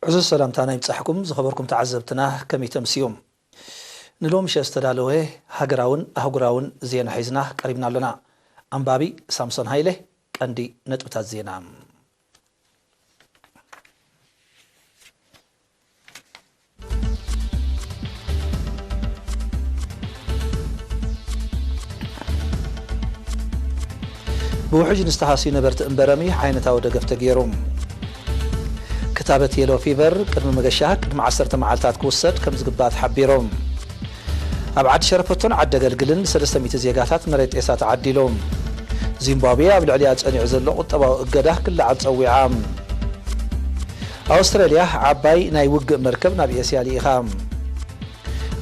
ዕዙዝ ሰላምታና ይብጻሕኩም ዝኸበርኩም ተዓዘብትና፣ ከመይ ተምስዩ? ንሎሚ ምሸት ዝተዳለወ ሃገራውን ኣህጉራውን ዜና ሒዝና ቀሪብና ኣሎና። ኣንባቢ ሳምሶን ሃይለ። ቀንዲ ነጥብታት ዜና። ብውሕጅ ንዝተሃስዩ ነበርቲ እምበረሚ ዓይነታዊ ደገፍ ተገይሩ። ክታበት የሎ ፊቨር ቅድሚ መገሻ ቅድሚ ዓሰርተ መዓልታት ክውሰድ ከም ዝግባእ ተሓቢሩ። ኣብ ዓዲ ሸረፈቶን ዓዲ ኣገልግልን ሰለስተ ሚእቲ ዜጋታት መሬት ጤሳ ተዓዲሉ። ዚምባብዌ ኣብ ልዕሊኣ ጸኒዑ ዘሎ ቁጠባዊ እገዳ ክለዓል ጸዊዓ። ኣውስትራልያ ዓባይ ናይ ውግእ መርከብ ናብ ኤስያ ልኢኻ።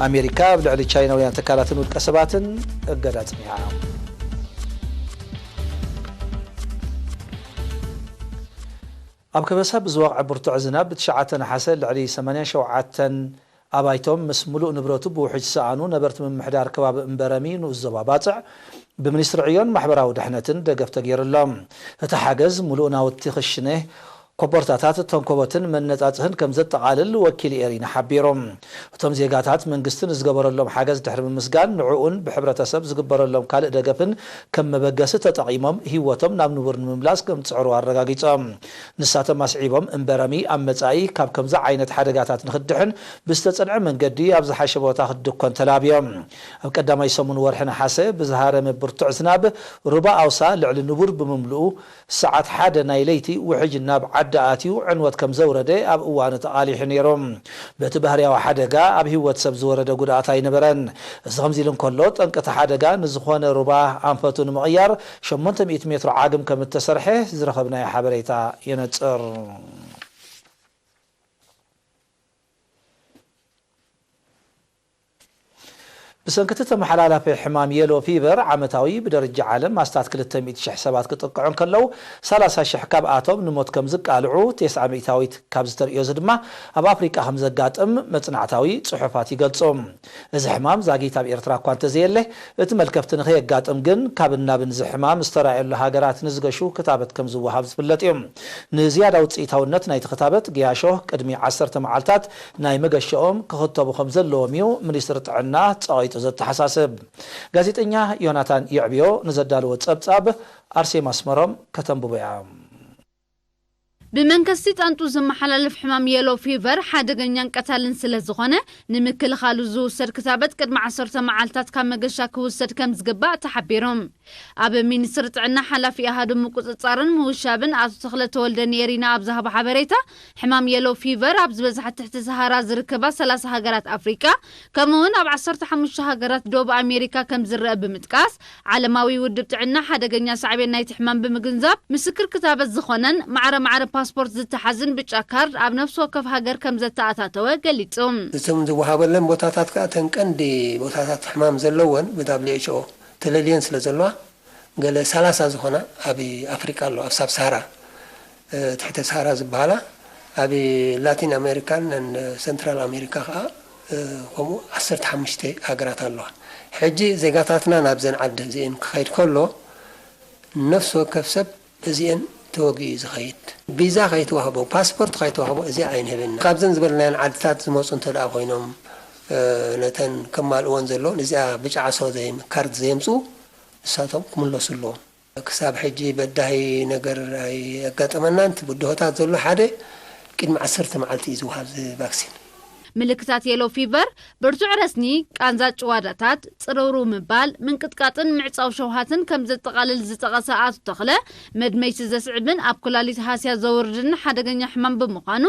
ኣሜሪካ ኣብ ልዕሊ ቻይናውያን ትካላትን ውልቀ ሰባትን እገዳ ጽኒዓ። ኣብ ከበሳ ብዝወቕዐ ብርቱዕ ዝናብ ብትሽዓተ ነሓሰ ልዕሊ ሰማንያን ሸውዓተን ኣባይቶም ምስ ምሉእ ንብረቱ ብውሕጅ ዝሰኣኑ ነበርቲ ምምሕዳር ከባቢ እምበረሚ ንኡስ ዞባ ባጽዕ ብሚኒስትሪ ዕዮን ማሕበራዊ ድሕነትን ደገፍ ተገይሩሎም። እቲ ሓገዝ ምሉእ ናውቲ ክሽነ፣ ኮቦርታታት፣ ተንኮቦትን መነጻጽህን ከም ዘጠቓልል ወኪል ኤሪና ሓቢሩ። እቶም ዜጋታት መንግስቲ ንዝገበረሎም ሓገዝ ድሕሪ ምምስጋን፣ ንዕኡን ብሕብረተሰብ ዝግበረሎም ካልእ ደገፍን ከም መበገሲ ተጠቒሞም ህይወቶም ናብ ንቡር ንምምላስ ከም ዝጽዕሩ ኣረጋጊጾም። ንሳቶም ኣስዒቦም፣ እምበረሚ ኣብ መጻኢ ካብ ከምዚ ዓይነት ሓደጋታት ንኽድሕን ብዝተጸንዐ መንገዲ ኣብ ዝሓሸ ቦታ ክትድኮን ተላብዮም። ኣብ ቀዳማይ ሰሙን ወርሒ ነሓሰ ብዝሃረመ ብርቱዕ ዝናብ ሩባ ኣውሳ ልዕሊ ንቡር ብምምልኡ ሰዓት ሓደ ናይ ለይቲ ውሕጅ ናብ ዓዲ ኣትዩ ዕንወት ከም ዘውረደ ኣብ እዋኑ ተቓሊሑ ነይሩ። በቲ ባህርያዊ ሓደጋ ኣብ ህይወት ሰብ ዝወረደ ጉድኣት ኣይነበረን። እዚ ከምዚ ኢሉ እንከሎ፣ ጠንቂ እቲ ሓደጋ ንዝኾነ ሩባ ኣንፈቱ ንምቕያር ሸሞንተ ሚእቲ ሜትሮ ዓግም ከም እተሰርሐ ዝረኸብናዮ ሓበሬታ የነጽር። ብሰንኪ እቲ ተመሓላላፊ ሕማም የሎ ፊቨር ዓመታዊ ብደረጃ ዓለም ኣስታት ክልተ ሚእቲ ሽሕ ሰባት ክጥቅዑ እንከለዉ፣ ሰላሳ ሽሕ ካብኣቶም ንሞት ከም ዝቃልዑ፣ ተስዓ ሚእታዊት ካብዚ ተርእዮ እዚ ድማ ኣብ ኣፍሪቃ ከም ዘጋጥም መጽናዕታዊ ጽሑፋት ይገልጹ። እዚ ሕማም ዛጊት ኣብ ኤርትራ እኳ እንተዘየለ፣ እቲ መልከፍቲ ንኸየጋጥም ግን ካብን ናብን እዚ ሕማም ዝተራእየሉ ሃገራት ንዝገሹ ክታበት ከም ዝወሃብ ዝፍለጥ እዩ። ንዝያዳ ውጽኢታውነት ናይቲ ክታበት፣ ገያሾ ቅድሚ ዓሰርተ መዓልታት ናይ መገሻኦም ክኽተቡ ከም ዘለዎም እዩ ሚኒስትሪ ጥዕና ጸቒጡ ዘተሓሳስብ። ጋዜጠኛ ዮናታን የዕብዮ ንዘዳለዎ ጸብጻብ ኣርሴማ ኣስመሮም ከተንብቦ እያ። ብመንከስቲ ጣንጡ ዝመሓላለፍ ሕማም የሎ ፊቨር ሓደገኛን ቀታልን ስለ ዝኾነ፣ ንምክልኻሉ ዝውሰድ ክታበት ቅድሚ ዓሰርተ መዓልታት ካብ መገሻ ክውሰድ ከም ዝግባእ ተሓቢሩ። ኣብ ሚኒስትሪ ጥዕና ሓላፊ ኣሃዱ ምቁጽጻርን ምውሻብን ኣቶ ተኽለ ተወልደ ንኤሪና ኣብ ዝሃቦ ሓበሬታ፣ ሕማም የሎ ፊቨር ኣብ ዝበዝሓ ትሕቲ ሰሃራ ዝርከባ ሰላሳ ሃገራት ኣፍሪቃ፣ ከምኡ'ውን ኣብ ዓሰርተ ሓሙሽተ ሃገራት ደቡብ ኣሜሪካ ከም ዝረአ ብምጥቃስ፣ ዓለማዊ ውድብ ጥዕና ሓደገኛ ሳዕቤን ናይቲ ሕማም ብምግንዛብ፣ ምስክር ክታበት ዝኾነን ማዕረ ማዕረ ፓስፖርት ዝተሓዝን ብጫ ካርድ ኣብ ነፍሲ ወከፍ ሃገር ከም ዘተኣታተወ ገሊጹ። እቶም ዝወሃበለን ቦታታት ከኣ እተን ቀንዲ ቦታታት ሕማም ዘለወን ብ ደብሊው ኤች ኦ ተለልየን ስለ ዘለዋ፣ ገለ ሰላሳ ዝኾና ኣብ ኣፍሪቃ ኣለዋ፣ ኣብ ሳብ ሳሃራ፣ እ፣ ትሕተ ሳሃራ ዝበሃላ፣ ኣብ ላቲን ኣሜሪካን ን ሰንትራል ኣሜሪካ ከኣ፣ እ፣ ከምኡ ዓሰርተ ሓሙሽተ ሃገራት ኣለዋ። ሕጂ ዜጋታትና ናብዘን ዓዲ እዚአን ክኸይድ ከሎ፣ ነፍሲ ወከፍ ሰብ እዚአን ተወጊኡ እዩ ዝኸይድ። ቪዛ ከይተዋህቦ፣ ፓስፖርት ከይተዋህቦ እዚኣ ኣይንህብን። ካብዘን ዝበልናየን ዓድታት ዝመጹ እንተ ደኣ ኮይኖም፣ እ፣ ነተን ከማልእወን ዘለውን፣ እዚኣ ብጫ ዓሶ ዘይ-፣ ካርድ ዘየምጽኡ፣ ንሳቶም ክምለሱ ኣለዎም። ክሳብ ሕጂ በዳሂ ነገር ኣየጋጠመናን። እቲ ብድሆታት ዘሎ ሓደ ቅድሚ ዓሰርተ መዓልቲ እዩ ዝወሃብ እዚ ቫክሲን። ምልክታት የሎ ፊቨር ብርቱዕ ረስኒ፣ ቃንዛ ጭዋዳታት፣ ጽርውርው ምባል፣ ምንቅጥቃጥን ምዕጻው ሸውሃትን ከም ዘጠቓልል ዝጠቐሰ ኣቶ ተኽለ፣ መድመይቲ ዘስዕብን ኣብ ኩላሊት ሃስያ ዘውርድን ሓደገኛ ሕማም ብምዃኑ፣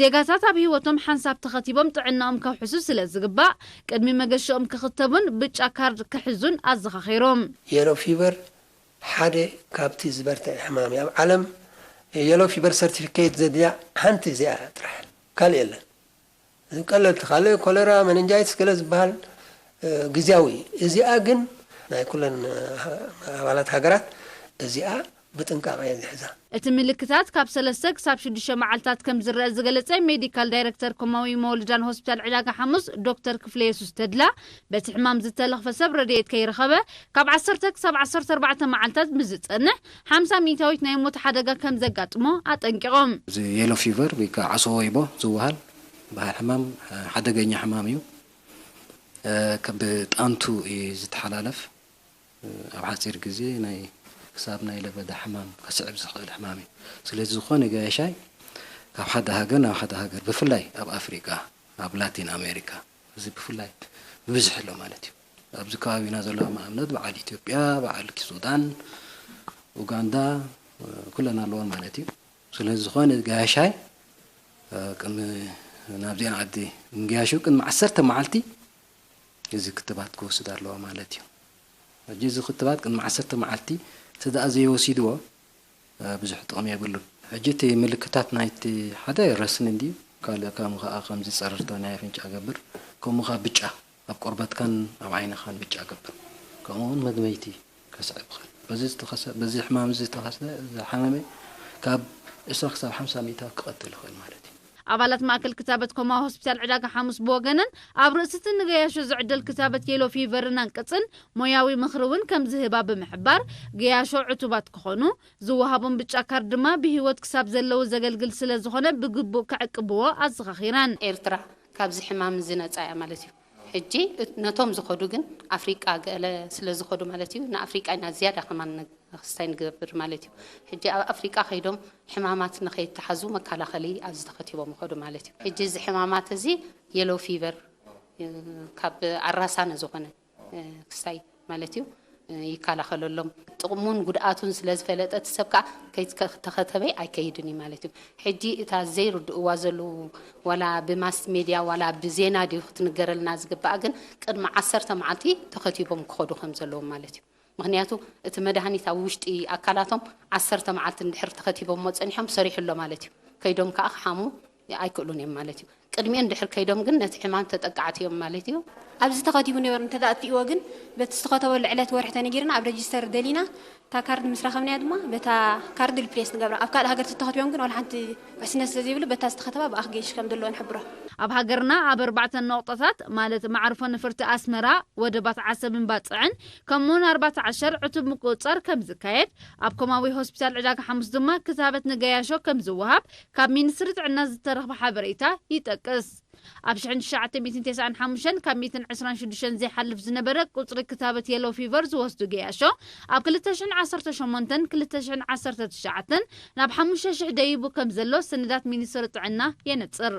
ዜጋታት ኣብ ህይወቶም ሓንሳብ ተኸቲቦም ጥዕናኦም ከውሕሱ ስለ ዝግባእ፣ ቅድሚ መገሻኦም ክኽተቡን ብጫ ካርድ ክሕዙን ኣዘኻኺሮም። የሎ ፊቨር ሓደ ካብቲ ዝበርትዐ ሕማም እዩ። ኣብ ዓለም የሎ ፊቨር ሰርቲፊኬት ዘድልያ ሓንቲ እዚኣ ጥራሕ፣ ካልእ የለን። እዚ ቀለልቲ ካልእ ኮለራ፣ መነንጃይትስ ገለ ዝበሃል፣ እ፣ ግዝያዊ እዩ። እዚኣ ግን ናይ ኩለን፣ እ፣ ኣባላት ሃገራት እዚኣ ብጥንቃቐ እየ ዝሕዛ። እቲ ምልክታት ካብ ሰለስተ ክሳብ ሽዱሽተ መዓልታት ከም ዝረአ ዝገለጸ ሜዲካል ዳይረክተር ኮማዊ መወልዳን ሆስፒታል ዕዳጋ ሓሙስ ዶክተር ክፍለ የሱስ ተድላ፣ በቲ ሕማም ዝተለኽፈ ሰብ ረድኤት ከይረኸበ ካብ ዓሰርተ ክሳብ ዓሰርተ ኣርባዕተ መዓልታት ምስ ዝጸንሕ ሓምሳ ሚእታዊት ናይ ሞት ሓደጋ ከም ዘጋጥሞ ኣጠንቂቖም። እዚ የሎ ፊቨር ወይ ከዓ ዓሶ ወይቦ ዝበሃል በሃል ሕማም ሓደገኛ ሕማም እዩ። ብጣንቱ እዩ ዝተሓላለፍ። ኣብ ሓፂር ግዜ ናይ ክሳብ ናይ ለበዳ ሕማም ከስዕብ ዝኽእል ሕማም እዩ። ስለዚ ዝኾነ ገያሻይ ካብ ሓደ ሃገር ናብ ሓደ ሃገር ብፍላይ ኣብ ኣፍሪቃ ኣብ ላቲን ኣሜሪካ እዚ ብፍላይ ብብዝሒ ኣሎ ማለት እዩ። ኣብዚ ከባቢና ዘሎ ንኣብነት በዓል ኢትዮጵያ፣ በዓል ሱዳን፣ ኡጋንዳ ኩለን ኣለዎ ማለት እዩ። ስለዚ ዝኾነ ገያሻይ ቅድሚ ናብዚኣን ዓዲ ምግያሹ ቅድሚ ዓሰርተ መዓልቲ እዚ ክትባት ክወስድ ኣለዎ ማለት እዩ። ሕጂ እዚ ክትባት ቅድሚ ዓሰርተ መዓልቲ እንተ ደኣ ዘይወሲድዎ ብዙሕ ጥቕሚ የብሉን። ሕጂ እቲ ምልክታት ናይቲ ሓደ ረስኒ እንድዩ፣ ካልእ ከምኡ ከዓ ከምዚ ጸረርታ ናይ ኣፍንጫ ገብር፣ ከምኡ ከዓ ብጫ ኣብ ቆርበትካን ኣብ ዓይንኻን ብጫ ገብር፣ ከምኡ እውን መግመይቲ ከስዕብ ይኽእል። በዚ ዝተኸሰ በዚ ሕማም እዚ ዝተኸሰ ዝሓመመ ካብ ዕስራ ክሳብ ሓምሳ ሚእታዊ ክቐትል ይኽእል ማለት እዩ። ኣባላት ማእከል ክታበት ኮማ ሆስፒታል ዕዳጋ ሓሙስ ብወገነን ኣብ ርእሲ እቲ ንገያሾ ዝዕደል ክታበት የሎ ፊቨርን ኣንቅጽን ሞያዊ ምኽሪ እውን ከም ዝህባ ብምሕባር ገያሾ ዕቱባት ክኾኑ ዝወሃቦም ብጫ ካርድ ድማ ብህይወት ክሳብ ዘለዉ ዘገልግል ስለ ዝኾነ ብግቡእ ክዕቅብዎ ኣዘኻኺረን። ኤርትራ ካብዚ ሕማም እዚ ነፃ እያ ማለት እዩ። ሕጂ ነቶም ዝኸዱ ግን ኣፍሪቃ ገለ ስለ ዝኸዱ ማለት እዩ ንኣፍሪቃ ኢና ዝያዳ ከማን ክስታይ ንገብር ማለት እዩ። ሕጂ ኣብ ኣፍሪቃ ከይዶም ሕማማት ንኸይተሓዙ መከላኸሊ ኣብዚ ተኸቲቦም ይኸዱ ማለት እዩ። ሕጂ እዚ ሕማማት እዚ የሎ ፊቨር ካብ ኣራሳነ ዝኾነ ክስታይ ማለት እዩ ይከላኸለሎም። ጥቕሙን ጉድኣቱን ስለ ዝፈለጠ እቲ ሰብ ከዓ ከይተኸተበይ ኣይከይድን እዩ ማለት እዩ። ሕጂ እታ ዘይርድእዋ ዘለዉ ዋላ ብማስ ሜድያ ዋላ ብዜና ድዩ ክትንገረልና ዝግባኣ ግን ቅድሚ ዓሰርተ መዓልቲ ተኸቲቦም ክኸዱ ከም ዘለዎም ማለት እዩ። ምክንያቱ እቲ መድሃኒት ኣብ ውሽጢ ኣካላቶም ዓሰርተ መዓልቲ እንድሕር ተኸቲቦሞ ፀኒሖም ሰሪሑ ኣሎ ማለት እዩ። ከይዶም ከዓ ክሓሙ ኣይክእሉን እዮም ማለት እዩ። ቅድሚኡ እንድሕር ከይዶም ግን ነቲ ሕማም ተጠቃዕቲ እዮም ማለት እዩ። ኣብዚ ተኸቲቡ ነይሩ እንተደኣ ኣጥፊእዎ ግን በቲ ዝተኸተበሉ ዕለት ወርሒ ተነጊርና ኣብ ረጅስተር ደሊና እታ ካርድ ምስ ረኸብናያ ድማ በታ ካርድ ሪፕሌስ ንገብራ። ኣብ ካልእ ሃገር ተተኸቲቦም ግን ዋላ ሓንቲ ውሕስነት ስለ ዘይብሉ በታ ዝተኸተባ ብኣኽ ገይሽ ከም ዘለዎ ንሕብሮ። ኣብ ሃገርና ኣብ ኣርባዕተ ነቑጣታት ማለት መዓርፎ ነፈርቲ ኣስመራ፣ ወደባት ዓሰብን ባጽዕን ከምኡውን ኣርባዕተ ዓሸር ዕቱብ ምቁጽጻር ከም ዝካየድ ኣብ ኮማዊ ሆስፒታል ዕዳጋ ሓሙስ ድማ ክታበት ንገያሾ ከም ዝወሃብ ካብ ሚኒስትሪ ጥዕና ዝተረኽበ ሓበሬታ ይጠቅስ። ኣብ ሽሕን ትሽዓተ ሚእትን ተስዓን ሓሙሽተን ካብ ሚእትን ዕስራን ሽዱሽተን ዘይሓልፍ ዝነበረ ቁጽሪ ክታበት የሎ ፊቨር ዝወስዱ ገያሾ ኣብ ክልተ ሽሕን ዓሰርተ ሸሞንተን ክልተ ሽሕን ዓሰርተ ትሽዓተን ናብ ሓሙሽተ ሽሕ ደይቡ ከም ዘሎ ስንዳት ሚኒስትሪ ጥዕና የነጽር።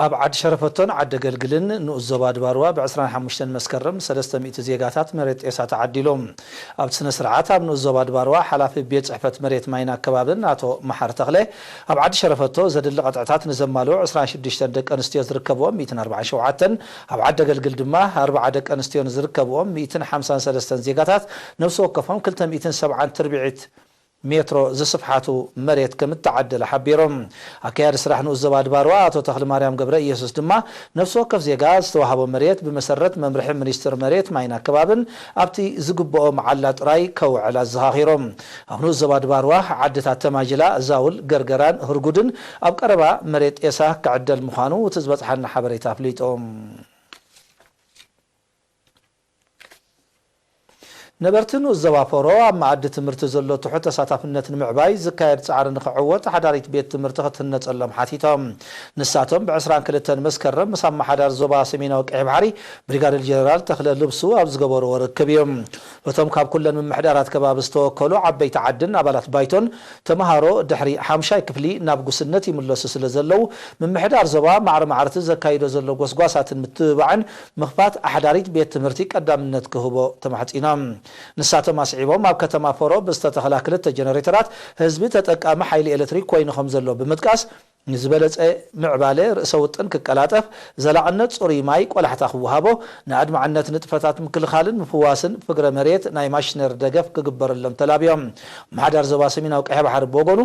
ኣብ ዓዲ ሸረፈቶን ዓዲ ኣገልግልን ንኡስ ዞባ ድባርዋ ብ ዕስራን ሓሙሽተን መስከረም ሰለስተ ሚእቲ ዜጋታት መሬት ጤሳ ተዓዲሎም። ኣብቲ ስነ ስርዓት ኣብ ንኡስ ዞባ ድባርዋ ሓላፊ ቤት ጽሕፈት መሬት ማይን ኣከባብን ኣቶ መሓሪ ተኽለ ኣብ ዓዲ ሸረፈቶ ዘድሊ ቅጥዕታት ንዘማልኡ ዕስራን ሽዱሽተን ደቂ ኣንስትዮ ዝርከብዎም ሚእትን ኣርባዓን ሸውዓተን፣ ኣብ ዓዲ ኣገልግል ድማ ኣርብዓ ደቂ ኣንስትዮ ንዝርከብዎም ሚእትን ሓምሳን ሰለስተን ዜጋታት ነብሲ ወከፎም ክልተ ሚእትን ሰብዓን ትርብዒት ሜትሮ ዝስፍሓቱ መሬት ከም እተዓደለ ሓቢሮም። ኣካያዲ ስራሕ ንኡስ ዞባ ድባርዋ ኣቶ ተኽለማርያም ገብረ ኢየሱስ ድማ ነፍሲ ወከፍ ዜጋ ዝተዋህቦ መሬት ብመሰረት መምርሒ ሚኒስትር መሬት ማይን ኣከባብን ኣብቲ ዝግብኦ መዓላ ጥራይ ከውዕል ኣዘኻኺሮም። ኣብ ንኡስ ዞባ ድባርዋ ዓድታት ተማጅላ፣ ዛውል፣ ገርገራን ህርጉድን ኣብ ቀረባ መሬት ጤሳ ክዕደል ምዃኑ እቲ ዝበጽሓና ሓበሬታ ኣፍሊጡ። ነበርቲ ንኡስ ዞባ ፎሮ ኣብ መኣዲ ትምህርቲ ዘሎ ትሑት ተሳታፍነት ንምዕባይ ዝካየድ ጻዕሪ ንኽዕወት ሓዳሪት ቤት ትምህርቲ ክትህነጸሎም ሓቲቶም። ንሳቶም ብ ዕስራን ክልተን መስከረም ምስ ኣመሓዳሪ ዞባ ሰሜናዊ ቀይሕ ባሕሪ ብሪጋደር ጀነራል ተኽለ ልብሱ ኣብ ዝገበርዎ ርክብ እዩ። እቶም ካብ ኩለን ምምሕዳራት ከባቢ ዝተወከሉ ዓበይቲ ዓድን ኣባላት ባይቶን ተምሃሮ ድሕሪ ሓምሻይ ክፍሊ ናብ ጉስነት ይምለሱ ስለ ዘለዉ ምምሕዳር ዞባ ማዕረ ማዕረ እቲ ዘካይዶ ዘሎ ጎስጓሳትን ምትብባዕን ምኽፋት ኣሕዳሪት ቤት ትምህርቲ ቀዳምነት ክህቦ ተማሕጺኖም። ንሳቶም ኣስዒቦም ኣብ ከተማ ፎሮ ብዝተተኽላ ክልተ ጀነሬተራት ህዝቢ ተጠቃሚ ሓይሊ ኤሌክትሪክ ኮይኑ ከም ዘሎ ብምጥቃስ ንዝበለጸ ምዕባለ ርእሰ ውጥን ክቀላጠፍ ዘላቕነት ጽሩይ ማይ ቆላሕታ ክወሃቦ ንኣድማዕነት ንጥፈታት ምክልኻልን ምፍዋስን ፍግረ መሬት ናይ ማሽነሪ ደገፍ ክግበረሎም ተላብዮም። ምሓዳር ዞባ ሰሜናዊ ቀይሕ ባሕሪ ብወገኑ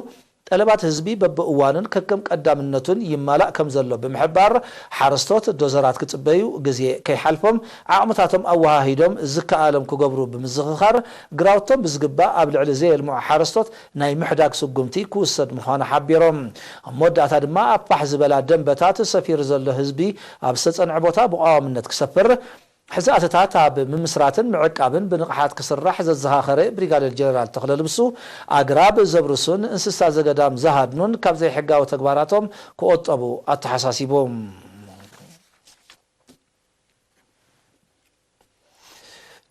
ጠለባት ህዝቢ በብእዋኑን ከከም ቀዳምነቱን ይማላእ ከም ዘሎ ብምሕባር፣ ሓረስቶት ዶዘራት ክጽበዩ ግዜ ከይሓልፎም ዓቕምታቶም ኣወሃሂዶም ዝከኣሎም ክገብሩ ብምዝኽኻር፣ ግራውቶም ብዝግባእ ኣብ ልዕሊ ዘየልምዑ ሓረስቶት ናይ ምሕዳግ ስጉምቲ ክውሰድ ምዃኑ ሓቢሮም። ኣብ መወዳእታ ድማ ኣብ ፋሕ ዝበላ ደንበታት ሰፊሩ ዘሎ ህዝቢ ኣብ ዝተጸንዐ ቦታ ብቐዋምነት ክሰፍር፣ ሕዛእትታት ኣብ ምምስራትን ምዕቃብን ብንቕሓት ክስራሕ ዘዘኻኸረ ብሪጋደር ጀነራል ተኽለ ልብሱ፣ ኣግራብ ዘብርሱን እንስሳ ዘገዳም ዝሃድኑን ካብ ዘይሕጋዊ ተግባራቶም ክቆጠቡ ኣተሓሳሲቡ።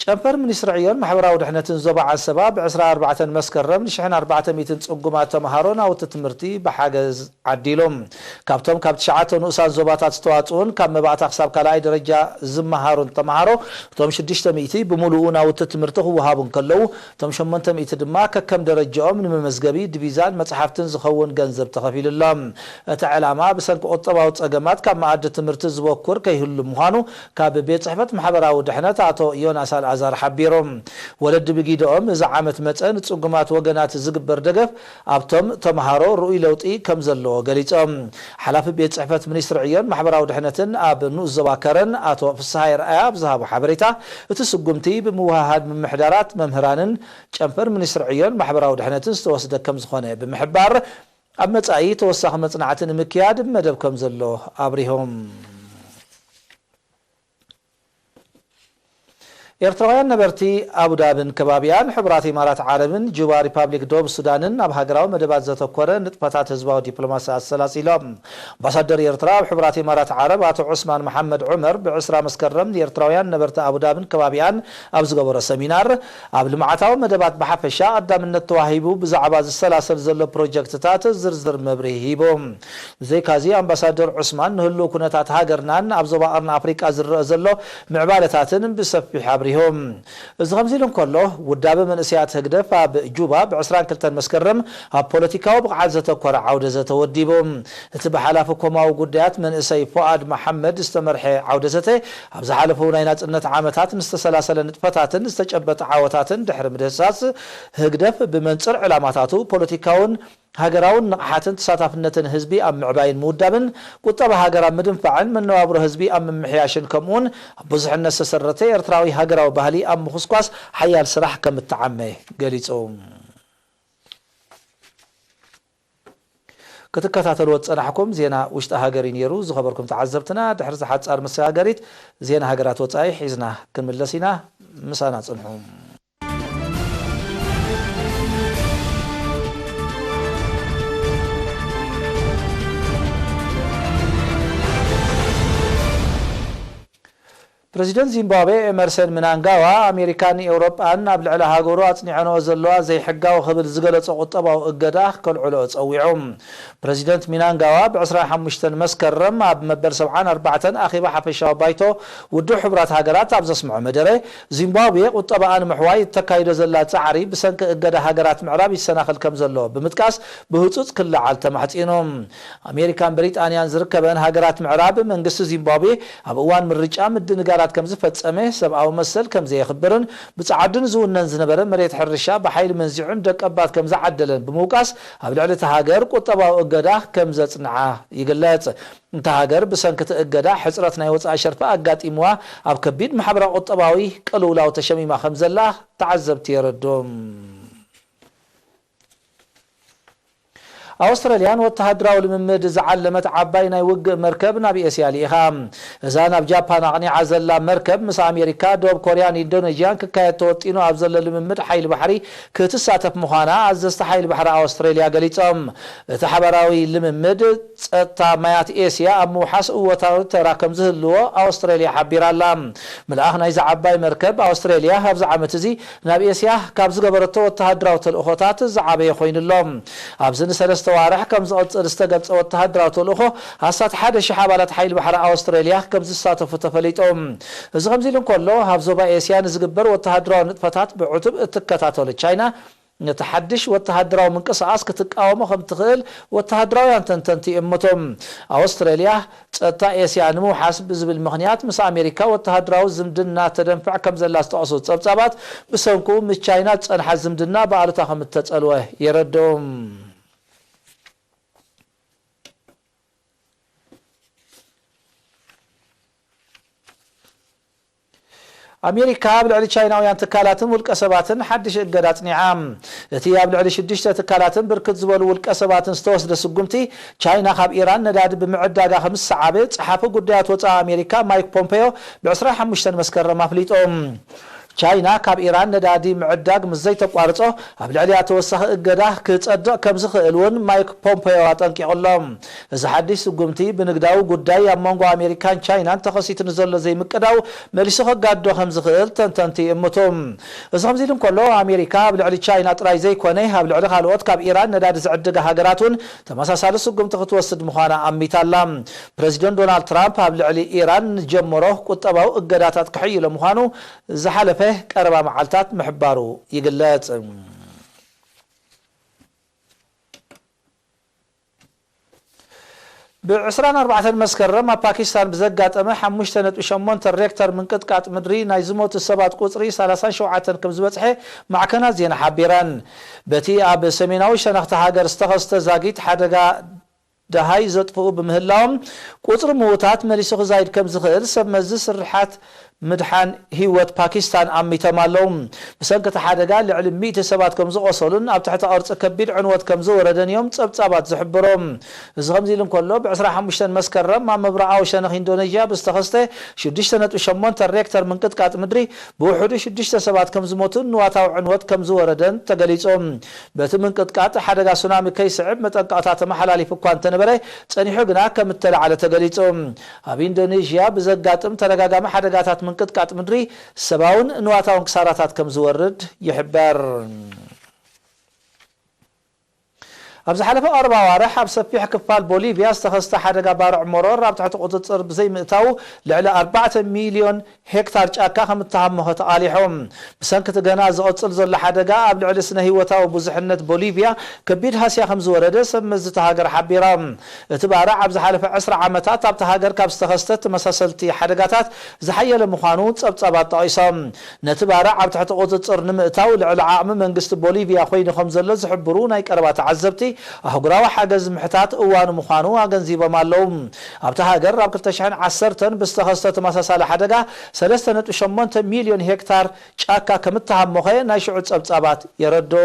ጨንፈር ሚኒስትሪ ዕዮን ማሕበራዊ ድሕነትን ዞባ ዓንሰባ ብ ዕስራን ኣርባዕተን መስከረም ን ሽሕን ኣርባዕተ ሚእትን ጽጉማት ተምሃሮ ናውቲ ትምህርቲ ብሓገዝ ዓዲሉ። ካብቶም ካብ ትሽዓተ ንኡሳን ዞባታት ዝተዋጽኡን ካብ መባእታ ክሳብ ካልኣይ ደረጃ ዝመሃሩን ተምሃሮ፣ እቶም ሽዱሽተ ሚእቲ ብምሉኡ ናውቲ ትምህርቲ ክወሃቡ እንከለዉ፣ እቶም ሸሞንተ ሚእቲ ድማ ከከም ደረጃኦም ንመመዝገቢ ዲቪዛን መጽሓፍትን ዝኸውን ገንዘብ ተኸፊሉሎም። እቲ ዕላማ ብሰንኪ ቁጠባዊ ጸገማት ካብ መኣዲ ትምህርቲ ዝበኩር ከይህሉ ምዃኑ ካብ ቤት ጽሕፈት ማሕበራዊ ድሕነት ኣቶ ዮናስ ኣልኣዛር ሓቢሩ። ወለዲ ብጊደኦም እዚ ዓመት መጸ ንጽጉማት ወገናት ዝግበር ደገፍ ኣብቶም ተምሃሮ ርኡይ ለውጢ ከም ዘለዎ ገሊጾም። ሓላፊ ቤት ጽሕፈት ሚኒስትሪ ዕዮን ማሕበራዊ ድሕነትን ኣብ ንኡስ ዞባ ከረን ኣቶ ፍስሃየ ርኣያ ኣብ ዝሃቦ ሓበሬታ፣ እቲ ስጉምቲ ብምውህሃድ ምምሕዳራት፣ መምህራንን ጨንፈር ሚኒስትሪ ዕዮን ማሕበራዊ ድሕነትን ዝተወስደ ከም ዝኾነ ብምሕባር፣ ኣብ መጻኢ ተወሳኺ መጽናዕቲ ንምክያድ መደብ ከም ዘሎ ኣብሪሆም። ኤርትራውያን ነበርቲ ኣቡዳብን ከባቢያን፣ ሕቡራት ኢማራት ዓረብን ጁባ ሪፓብሊክ ደቡብ ሱዳንን ኣብ ሃገራዊ መደባት ዘተኮረ ንጥፈታት ህዝባዊ ዲፕሎማሲ ኣሰላሲሎም። ኣምባሳደር ኤርትራ ኣብ ሕቡራት ኢማራት ዓረብ ኣቶ ዑስማን መሓመድ ዑመር ብዕስራ መስከረም ንኤርትራውያን ነበርቲ ኣቡዳብን ከባቢያን ኣብ ዝገበሮ ሰሚናር፣ ኣብ ልምዓታዊ መደባት ብሓፈሻ ቀዳምነት ተዋሂቡ ብዛዕባ ዝሰላሰል ዘሎ ፕሮጀክትታት ዝርዝር መብርሂ ሂቡ። ብዘይካዚ ኣምባሳደር ዑስማን ንህልው ኩነታት ሃገርናን ኣብ ዞባ ቀርኒ ኣፍሪቃ ዝረአ ዘሎ ምዕባለታትን ብሰፊሕ ኣብሪሁ። እዚ ከምዚ ኢሉ እንከሎ፣ ውዳበ መንእሰያት ህግደፍ ኣብ ጁባ ብ ዕስራን ክልተን መስከረም ኣብ ፖለቲካዊ ብቕዓት ዘተኮረ ዓውደ ዘተ ወዲቡ። እቲ ብሓላፊ ኮማዊ ጉዳያት መንእሰይ ፎኣድ መሓመድ ዝተመርሐ ዓውደ ዘተ፣ ኣብ ዝሓለፉ ናይ ናጽነት ዓመታት ንዝተሰላሰለ ንጥፈታትን ዝተጨበጠ ዓወታትን ድሕሪ ምድህሳስ፣ ህግደፍ ብመንጽር ዕላማታቱ ፖለቲካውን ሃገራውን ንቕሓትን ተሳታፍነትን ህዝቢ ኣብ ምዕባይን ምውዳብን፣ ቁጠባ ሃገር ኣብ ምድንፋዕን መነባብሮ ህዝቢ ኣብ ምምሕያሽን፣ ከምኡውን ኣብ ብዙሕነት ዝተሰረተ ኤርትራዊ ሃገራዊ ባህሊ ኣብ ምኹስኳስ ሓያል ስራሕ ከም እተዓመ ገሊጹ። ክትከታተልዎ ዝጸናሕኩም ዜና ውሽጢ ሃገር እዩ ነይሩ። ዝኸበርኩም ተዓዘብትና፣ ድሕሪ እዛ ሓጻር መሰጋገሪት ዜና ሃገራት ወጻኢ ሒዝና ክንምለስ ኢና። ምሳና ጽንሑ። ፕረዚደንት ዚምባብዌ ኤመርሰን ምናንጋዋ፣ ኣሜሪካን ኤውሮጳን ኣብ ልዕሊ ሃገሩ ኣጽኒዐንኦ ዘለዋ ዘይሕጋዊ ክብል ዝገለጾ ቁጠባዊ እገዳ ከልዕልኦ ጸዊዑ። ፕረዚደንት ሚናንጋዋ ብ ዕስራን ሓሙሽተን መስከረም ኣብ መበል ሰብዓን ኣርባዕተን ኣኼባ ሓፈሻዊ ባይቶ ውድብ ሕቡራት ሃገራት ኣብ ዘስምዖ መደረ፣ ዚምባብዌ ቁጠባኣ ንምሕዋይ እተካይዶ ዘላ ጻዕሪ ብሰንኪ እገዳ ሃገራት ምዕራብ ይሰናኸል ከም ዘሎ ብምጥቃስ፣ ብህጹጽ ክለዓል ተማሕጺኑ። ኣሜሪካን ብሪጣንያን ዝርከበን ሃገራት ምዕራብ፣ መንግስቲ ዚምባብዌ ኣብ እዋን ምርጫ ምድንጋራት ከም ዝፈጸመ፣ ሰብኣዊ መሰል ከም ዘየኽብርን ብጻዕድን ዝውነን ዝነበረ መሬት ሕርሻ ብሓይሊ መንዚዑ ንደቀባት ከም ዝዓደለን ብምውቃስ፣ ኣብ ልዕሊ እታ ሃገር ቁጠባዊ እገዳ ከም ዘጽንዓ ይግለጽ። እታ ሃገር ብሰንኪ እቲ እገዳ ሕጽረት ናይ ወጻኢ ሸርፊ ኣጋጢምዋ ኣብ ከቢድ ማሕበራዊ ቁጠባዊ ቅልውላው ተሸሚማ ከም ዘላ ተዓዘብቲ የረድኡ። ኣውስትራልያ ንወተሃደራዊ ልምምድ ዝዓለመት ዓባይ ናይ ውግእ መርከብ ናብ ኤስያ ልኢኻ። እዛ ናብ ጃፓን ኣቕኒዓ ዘላ መርከብ ምስ ኣሜሪካ፣ ደቡብ ኮርያን ኢንዶኔዥያን ክካየድ ተወጢኑ ኣብ ዘሎ ልምምድ ሓይሊ ባሕሪ ክትሳተፍ ምዃና ኣዘዝቲ ሓይሊ ባሕሪ ኣውስትራልያ ገሊጾም። እቲ ሓባራዊ ልምምድ ጸጥታ ማያት ኤስያ ኣብ ምውሓስ እወታዊ ተራ ከም ዝህልዎ ኣውስትራልያ ሓቢራ ኣላ። ምልኣኽ ናይዛ ዓባይ መርከብ ኣውስትራልያ ኣብዚ ዓመት እዚ ናብ ኤስያ ካብ ዝገበረቶ ወተሃደራዊ ተልእኾታት ዝዓበየ ኮይኑ ኣሎ። ኣብዚ ንሰለስተ ዋርሕ ከም ዝቕጽል ዝተገልጸ ወተሃደራዊ ተልእኾ፣ ኣስታት ሓደ ሽሕ ኣባላት ሓይሊ ባሕሪ ኣውስትራልያ ከም ዝሳተፉ ተፈሊጡ። እዚ ከምዚ ኢሉ እንከሎ፣ ኣብ ዞባ ኤስያ ንዝግበር ወተሃደራዊ ንጥፈታት ብዕቱብ እትከታተሎ ቻይና፣ ነቲ ሓድሽ ወተሃደራዊ ምንቅስቓስ ክትቃወሞ ከም ትኽእል ወተሃደራውያን ተንተንቲ ይእምቱ። ኣውስትራልያ ጸጥታ ኤስያ ንምውሓስ ብዝብል ምኽንያት ምስ ኣሜሪካ ወተሃደራዊ ዝምድና ተደንፍዕ ከም ዘላ ዝጠቕሱ ጸብጻባት፣ ብሰንኩ ምስ ቻይና ዝጸንሓ ዝምድና ብኣሉታ ከም እተጸልወ የረድኡ። ኣሜሪካ ኣብ ልዕሊ ቻይናውያን ትካላትን ውልቀ ሰባትን ሓድሽ እገዳ ኣጽኒዓ። እቲ ኣብ ልዕሊ ሽዱሽተ ትካላትን ብርክት ዝበሉ ውልቀ ሰባትን ዝተወስደ ስጉምቲ፣ ቻይና ካብ ኢራን ነዳዲ ብምዕዳጋ ከም ዝሰዓበ ጸሓፊ ጉዳያት ወጻኢ ኣሜሪካ ማይክ ፖምፔዮ ብ ዕስራን ሓሙሽተን መስከረም ኣፍሊጦም። ቻይና ካብ ኢራን ነዳዲ ምዕዳግ ምስ ዘይተቋርጾ፣ ኣብ ልዕሊኣ ተወሳኺ እገዳ ክጸድቕ ከም ዝኽእል እውን ማይክ ፖምፔዮ ኣጠንቂቑ ኣሎ። እዚ ሓድሽ ስጉምቲ፣ ብንግዳዊ ጉዳይ ኣብ መንጎ ኣሜሪካን ቻይናን ተኸሲቱ ንዘሎ ዘይምቅዳው መሊሱ ከጋድዶ ከም ዝኽእል ተንተንቲ ይእምቱ። እዚ ከምዚ ኢሉ እንከሎ፣ ኣሜሪካ ኣብ ልዕሊ ቻይና ጥራይ ዘይኮነ፣ ኣብ ልዕሊ ካልኦት ካብ ኢራን ነዳዲ ዝዕድጋ ሃገራት እውን ተመሳሳሊ ስጉምቲ ክትወስድ ምዃና ኣሚታ ኣላ። ፕረዚደንት ዶናልድ ትራምፕ ኣብ ልዕሊ ኢራን ንጀመሮ ቁጠባዊ እገዳታት ክሕይሎ ምዃኑ ዝሓለፈ ቀረባ መዓልታት ምሕባሩ ይግለጽ። ብ ዕስራን ኣርባዕተን መስከረም ኣብ ፓኪስታን ብዘጋጠመ ሓሙሽተ ነጥቢ ሸሞንተ ሬክተር ምንቅጥቃጥ ምድሪ ናይ ዝሞቱ ሰባት ቁጽሪ ሰላሳን ሸውዓተን ከም ዝበጽሐ ማዕከናት ዜና ሓቢረን። በቲ ኣብ ሰሜናዊ ሸነኽቲ ሃገር ዝተኸስተ ዛጊት ሓደጋ ደሃይ ዘጥፍኡ ብምህላዎም፣ ቁጽሪ ምዉታት መሊሱ ክዛይድ ከም ዝኽእል ሰብ መዚ ስርሓት ምድሓን ህይወት ፓኪስታን ኣሚቶም ኣለዉ። ብሰንኪ እቲ ሓደጋ ልዕሊ ሚእቲ ሰባት ከም ዝቖሰሉን ኣብ ትሕቲ ቅርጺ ከቢድ ዕንወት ከም ዝወረደን እዮም ጸብጻባት ዝሕብሩ። እዚ ከምዚ ኢሉ እንከሎ፣ ብ ዕስራን ሓሙሽተን መስከረም ኣብ ምብራቓዊ ሸነኽ ኢንዶኔዥያ ብዝተኸስተ ሽዱሽተ ነጥቢ ሸሞንተ ሬክተር ምንቅጥቃጥ ምድሪ ብውሕዱ ሽዱሽተ ሰባት ከም ዝሞቱን ንዋታዊ ዕንወት ከም ዝወረደን ተገሊጹ። በቲ ምንቅጥቃጥ ሓደጋ ሱናሚ ከይስዕብ መጠንቀቕታ ተመሓላሊፉ እኳ እንተነበረ፣ ጸኒሑ ግና ከም እተላዕለ ተገሊጹ። ኣብ ኢንዶኔዥያ ብዘጋጥም ተደጋጋሚ ሓደጋታት ምንቅጥቃጥ ምድሪ ሰብኣውን ንዋታውን ክሳራታት ከም ዝወርድ ይሕበር። ኣብ ዝሓለፈ ቀረባ ኣዋርሕ ኣብ ሰፊሕ ክፋል ቦሊቪያ ዝተኸስተ ሓደጋ ባርዕ መሮር ኣብ ትሕቲ ቁጽጽር ብዘይምእታዉ፣ ልዕሊ ኣርባዕተ ሚልዮን ሄክታር ጫካ ከም እተሃመኸ ተቓሊሑ። ብሰንኪ እቲ ገና ዝቕጽል ዘሎ ሓደጋ፣ ኣብ ልዕሊ ስነ ህይወታዊ ብዙሕነት ቦሊቪያ ከቢድ ሃስያ ከም ዝወረደ ሰብ መዚ እታ ሃገር ሓቢሮም። እቲ ባርዕ ኣብ ዝሓለፈ ዕስራ ዓመታት ኣብታ ሃገር ካብ ዝተኸስተ ተመሳሰልቲ ሓደጋታት ዝሓየለ ምዃኑ ጸብጻባት ጠቒሶም። ነቲ ባርዕ ኣብ ትሕቲ ቁጽጽር ንምእታው፣ ልዕሊ ዓቕሚ መንግስቲ ቦሊቪያ ኮይኑ ከም ዘሎ ዝሕብሩ ናይ ቀረባ ተዓዘብቲ፣ ኣህጉራዊ ሓገዝ ምሕታት እዋኑ ምዃኑ ኣገንዚቦም ኣለዉ። ኣብታ ሃገር ኣብ ክልተ ሽሕን ዓሰርተን ብዝተኸስተ ተመሳሳሊ ሓደጋ፣ ሰለስተ ነጥቢ ሸሞንተ ሚልዮን ሄክታር ጫካ ከም እተሃሞኸ ናይ ሽዑ ጸብጻባት የረድኡ።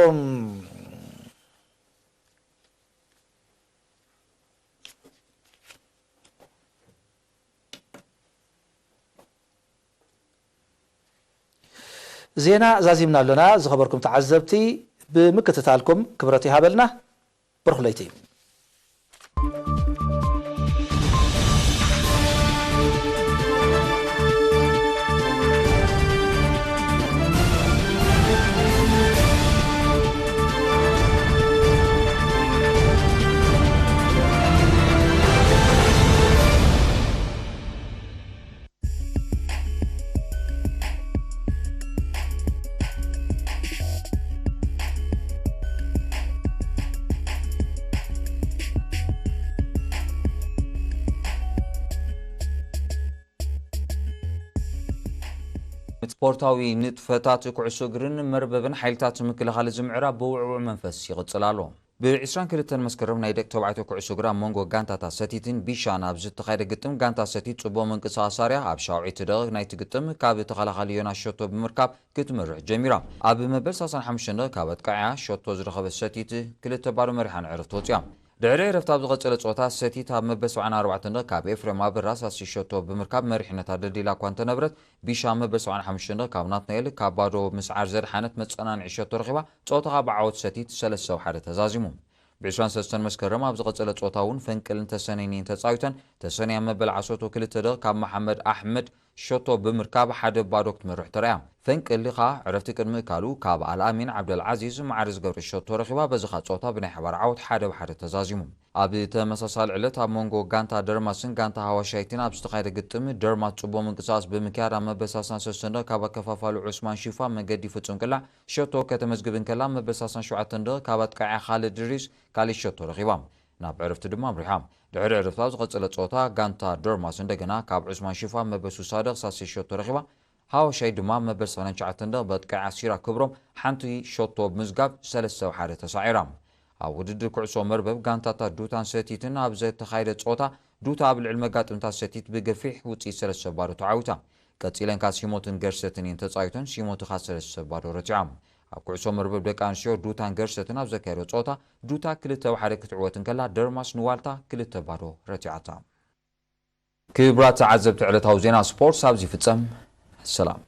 ዜና ዛዚምና ኣሎና። ዝኸበርኩም ተዓዘብቲ፣ ብምክትታልኩም ክብረት ይሃበልና። ብሩኽ ለይቲ። ስፖርታዊ ንጥፈታት ኩዕሶ እግርን መርበብን ሓይልታት ምክልኻል እዚ ምዕራብ ብውዕዉዕ መንፈስ ይቕጽል ኣሎ። ብ ዕስራን ክልተን መስከረም ናይ ደቂ ተባዕትዮ ኩዕሶ እግሪ ኣብ መንጎ ጋንታታት ሰቲትን ቢሻን ኣብ ዝተኻየደ ግጥም፣ ጋንታ ሰቲት ጽቡቕ ምንቅስቓስ ኣርያ ኣብ ሻውዒት ደቂቕ ናይቲ ግጥም ካብ ተኸላኻሊ ዮናስ ሸቶ ብምርካብ ክትመርሕ ጀሚራ። ኣብ መበል ሰላሳን ሓሙሽተን ደቂቕ ካብ ኣጥቃዒያ ሸቶ ዝረኸበት ሰቲት ክልተ ባዶ መሪሓ ንዕረፍቲ ወጺኣ። ድሕሪ ዕረፍቲ ኣብ ዝቐጸለ ጸወታ፣ ሰቲት ኣብ መበል ሰብዓን ኣርባዕተን ደቂቕ ካብ ኤፍሬም ኣበራ ሳሲ ሸቶ ብምርካብ መሪሕነታ ደልዲላ እኳ እንተነበረት፣ ቢሻ ኣብ መበል ሰብዓን ሓሙሽተን ደቂቕ ካብ ናትናኤል ካብ ባዶ ምስዓር ዘድሓነት መጸናንዒ ሸቶ ረኺባ፣ ጸወታ ከኣ ብዓወት ሰቲት ሰለስተ ብ ሓደ ተዛዚሙ። ብ ዕስራን ሰለስተን መስከረም ኣብ ዝቐጸለ ጸወታ እውን ፈንቅልን ተሰነይንየን ተጻዊተን፣ ተሰነይ ኣብ መበል ዓሰርተ ክልተ ደቂቕ ካብ መሓመድ ኣሕመድ ሸቶ ብምርካብ ሓደ ባዶ ክትመርሕ ተራእያ። ፈንቅል ከኣ ዕረፍቲ ቅድሚ ምእካሉ ካብ ኣልኣሚን ዓብደልዓዚዝ ማዕረ ዝገብረ ሸቶ ረኺባ፣ በዚ ከኣ ጸወታ ብናይ ሓባር ዓወት ሓደ ብ ሓደ ተዛዚሙ። ኣብ ተመሳሳሊ ዕለት ኣብ መንጎ ጋንታ ደርማስን ጋንታ ሃዋሻይትን ኣብ ዝተኻየደ ግጥም፣ ደርማስ ጽቡቕ ምንቅስቓስ ብምክያድ ኣብ መበል ሰላሳን ሰለስተን ደቂቕ ካብ ኣከፋፋሊ ዑስማን ሺፋ መገዲ ፍጹም ቅላዕ ሸቶ ከተመዝግብ እንከላ፣ መበል ሰላሳን ሸውዓተን ደቂቕ ካብ ኣጥቃዒያ ካልድ ድሪስ ካልእ ሸቶ ረኺባ። ናብ ዕረፍቲ ድማ ኣምሪሓ። ድሕሪ ዕረፍቲ ኣብ ዝቐጸለ ጸወታ፣ ጋንታ ደርማስ እንደገና ካብ ዑስማን ሺፋ መበል ስሳ ደቂቕ ሳልሰይ ሸቶ ረኺባ። ሃዋሻይ ድማ መበል ሰማንያን ትሽዓተን ደቂቕ ብኣጥቃዒ ኣሲራ ክብሮም ሓንቲ ሸቶ ብምዝጋብ ሰለስተ ብ ሓደ ተሳዒራ። ኣብ ውድድር ኩዕሶ መርበብ ጋንታታት ዱታን ሰቲትን ኣብ ዝተኻየደ ጸወታ፣ ዱታ ኣብ ልዕሊ መጋጥምታ ሰቲት ብገፊሕ ውጽኢት ሰለስተ ባዶ ተዓዊታ። ቀጺለን ከኣ ሲሞትን ገርሰትን እየን ተጻዊተን፣ ሲሞቲ ከኣ ሰለስተ ባዶ ረቲዖም። ኣብ ኩዕሶ መርበብ ደቂ ኣንስትዮ ዱታን ገርሰትን ኣብ ዘካየዶ ጸወታ፣ ዱታ ክልተ ብ ሓደ ክትዕወት እንከላ፣ ደርማስ ንዋልታ ክልተ ባዶ ረቲዓታ። ክቡራት ተዓዘብቲ፣ ዕለታዊ ዜና ስፖርት ኣብዚ ይፍጸም። ሰላም።